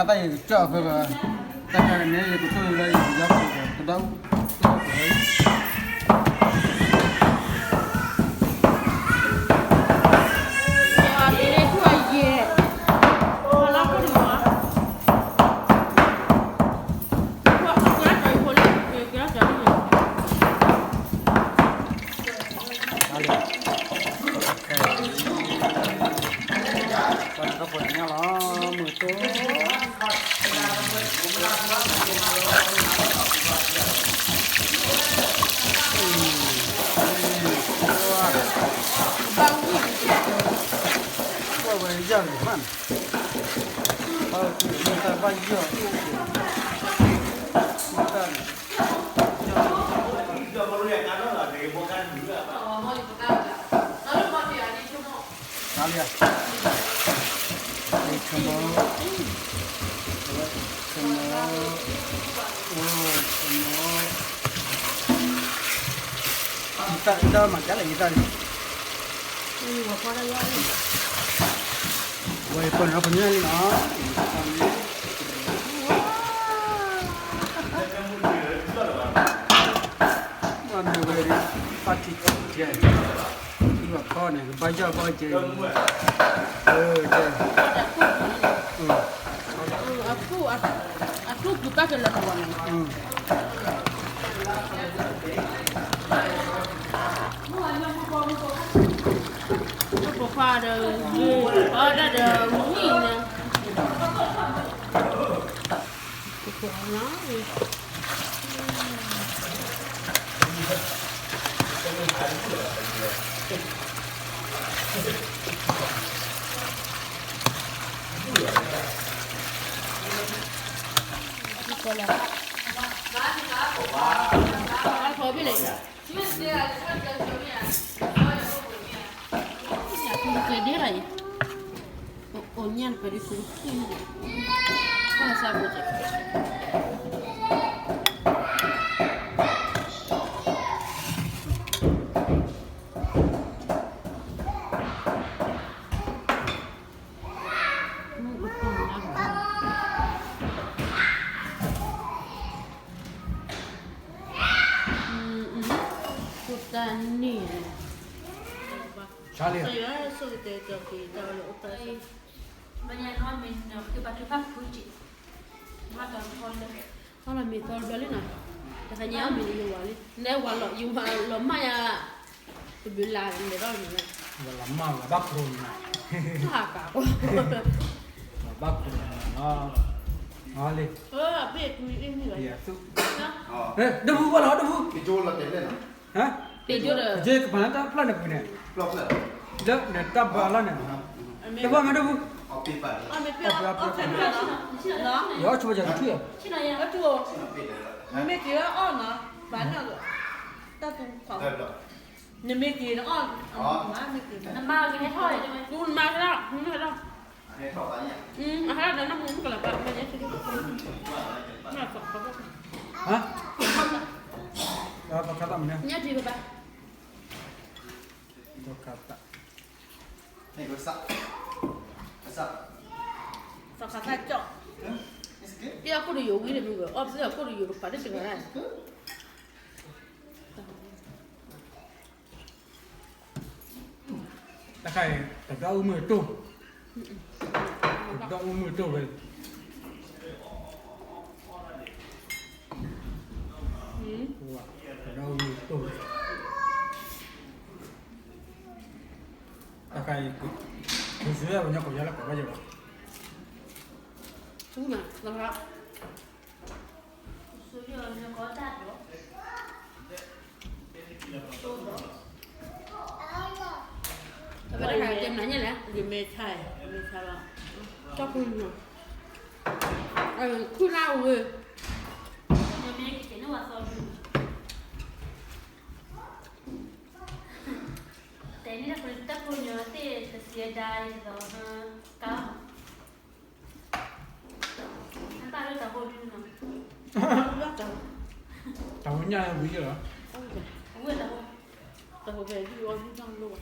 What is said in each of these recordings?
တၢ်ယကစၢ်အဃၢဘၣ်, တၢ်ခါန့ၣ် ယကတိၢ်လၢယကယီကဒီး ပှၤတကပှၤညါလီၤ မုၢ်တိၢ်, ဘၣ်ဝံၣ်န့ၣ် ဘၣ်ဝဲယၢ်န့ၣ်မးန့ၣ်, ဘၣ်ဝဲမ့ၢ်တၢ်ဘၣ်ယၢ်အိၣ်, မ့ၢ်တၢ်န့ၣ် တၢ်မၤကလဲၣ်ယတၢ်န့ၣ်, ဝဲပၢၢ်နီၤပညၣ်လံနီၤ, မ့ၢ်ဝဲဒၣ် ပၣ်ထံၣ်ကဲ, ဘၣ်ခီန့ၣ် ကဘၣ်ယၢ်ဘၣ်ကဲ, အၢ ကဲ, အထူၣ်ပူၤတၢ်ကလၢာ်န့ၣ်, ပိာ်ခွါဒီးဂ့ၤအီၣ်ဒၣ်ဒီးဝံၣ်န့ၣ် ကဲဒ်ရၣ်အံၤ, အိၣ်ညၣ်ပှဲၤဒ်သူ, ဘၣ်ဆၣ်ဖိကဲ, ဖိတၢ်န့ၣ်, ဆိၣ်ဂ့ၤတဲက့ၤတၢ်လၢအိၣ်ဖျဲၣ်, ဘၣ်ညါနီၢ်မ့ၢ်နီၢ်က့ၤဘၣ်ထုကဖၣ်ဖုက့ၤ, ဘၣ်တၢ်ထီလၢ အီၣ်လီၤမ့ၤသီတဘျီလံနီၤ, တခါညါအီၣ်မ့ၤယဝၤလံ, နဲဝၤလီၤယဝၤလီၤမၢ်ယၤ, တဘျုးလါလဲၤထီၣ်န့ၣ်, ဝၤလီၤမၢ်ဝဲဘၣ်ခိၣ်နၤ, ဟးကး, ဝၤဘၣ်ခိၣ်နၤလီၤ, လံ, ဘ့ၣ်ကွံအ့ၣ်မ့ၢ်ဘၣ်, ဒိၣ်ဖုဝဲလီၤဒိၣ်ဖု, ကၠိလီၤတဲာ်လဲၣ်နီၤ, ကၠိဒီး ကၠိကပၤလၢတၢ်ဖျၢၣ်န့ၣ်ပူၤန့ၣ်, လၢန့ၣ်တၢ်ဘါလီၤန့ၣ်, တဘၣ်မ့ၢ်ဒိၣ်ဖု, အီၣ်ဆိဘၣ်ယၤကထံၣ်, မ့ၢ်က့ၤအီၣ်နီၤ, ဘၣ်နီၤ, တၢ်သူခွါ, နမ့ၢ်က့ၤနအီၣ်, နမၤက့ၤဟဲထီၣ်, နမၤက့ၤ, နမၤက့ၤ, အဟဲဒီးနမၤမ့ၢ်ကလၤဘၣ်, မ့ၢ်ညါထံ, ညါထံဘၣ်ဘၣ်, သီခါသၣ်ကၠီၣ်, ပျဲၢ်ခိၣ်တယိာ်ဝံၤန့ၣ် မ့ၢ်ဝဲအီၣ်ပျဲၢ်ခိၣ်တယိာ်တပာ်တစှၤဒၣ်, တခါအံၤ တဒီအူမုၢ်တိၢ်, တဒီအူမုၢ်တိၢ်ဝဲ, တဒီအူမုၢ်တိၢ်ဝဲ, တခါအံၤ ကစၢ်ယွၤပညိၣ်ကိးယၤလၢကိးဘၣ်ယၤဘၣ်, ဆူနၤ, အဝဲတခါကဲမနုၤလဲၣ်, ယမဲဆါ, ယမဲဆါလီၤ, တၢ်ပူၤနီၤ, ခုၣ်လၢအဝဲ, ယမဲကဲန့ၢ်ဝဲသီဒု, တဲန့ၣ်တၢ်ပူၤန့ၣ်သ့ၣ်တစံးဒၣ်အံၤသီ, ကါ တၢ်ဝဲညါ ဝံၤလီၤ, တၢ်ဟိဖဲဒုးအီၣ်ဒုးတၢ်လိၣ်ဘၣ်,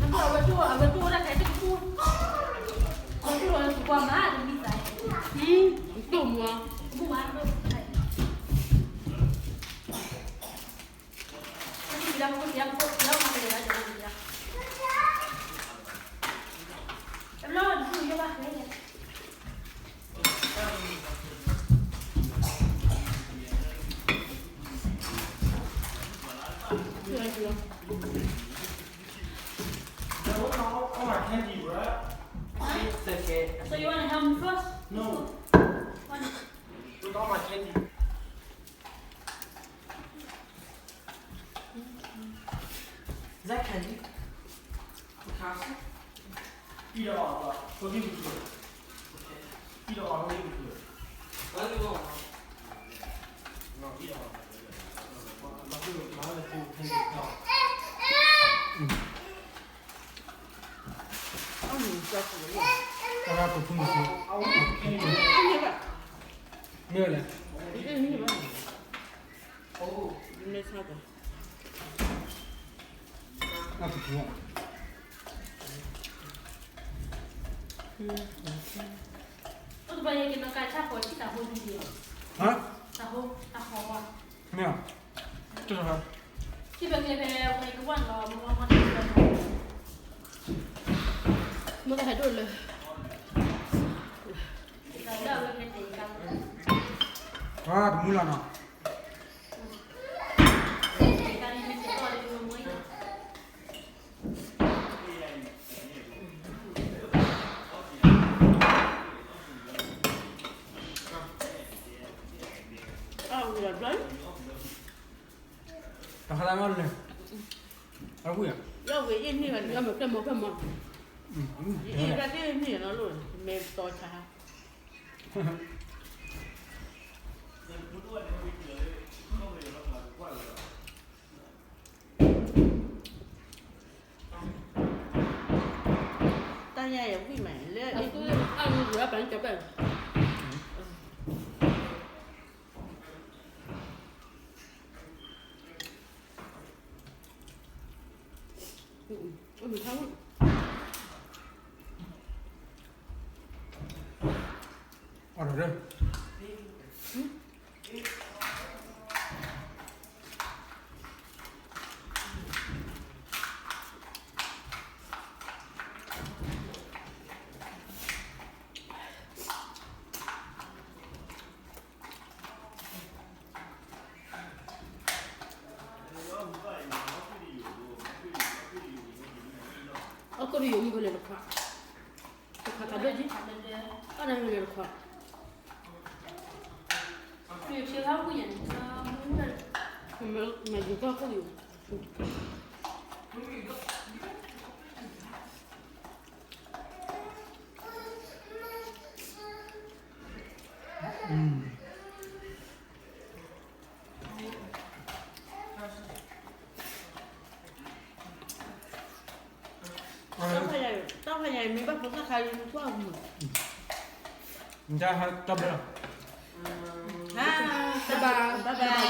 အဝဲတိၢ် အဝဲတိၢ်ဝဲဒၣ်ခဲတကပူၤ, အဝဲတိၢ်လီၤလၢသူကွၢ်မး တမံသး, တိၢ်မူ, မူမး, With all my candy, right? It's okay. So you wanna help me first? No. What? With all my candy. Is that candy? Castle? Eat it all, but forgive me. Eat it all, forgive me. What do you want? No, eat it all. Ɔ, ကဖုမုၢ်ဖိ, မ့ၢ်လဲၣ်, ကဖုမုၢ်, ဟါ, တဟါ, မ့ၢ်တဟဲဒိၣ်လၢ, ဟါ, တမုၢ်လီၤနီၤ. တၢ်ခါလၢမီၢ်န့ၣ်, အဝံၣ်, လၢဝဲအ့ၣ်န့ၢ်ဘၣ်န့ၣ်, မ့ၢ်ဖျဲၣ်မီၢ်ဖျဲၣ်မီၢ်, အ့ၣ်ဘၣ်တ့ၢ်န့ၢ်နီၤလိၣ်, မ့ၢ်တီဆါ, တၢ်ညါယဝံၣ်မးလၢ, အါမံၤယပၢ်ကပၢၢ် အီၣ်ဒီး, အီၣ်ကိၣ်တယိာ်မုၢ်ကလဲၤတခွါ, တခွါခးဒိၣ်ကံ, အီၣ်နၤမုၢ်လဲၤတခွါ, မ့ၢ်ယကီၢ်ကိၣ်ယိာ်. Tao pha nhai, tao pha nhai, mì bắp phở khá khá, mì quảng mì. Nja ha, tao bla. Ha, bye bye. Bye bye.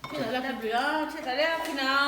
Khi nào ra, khi nào.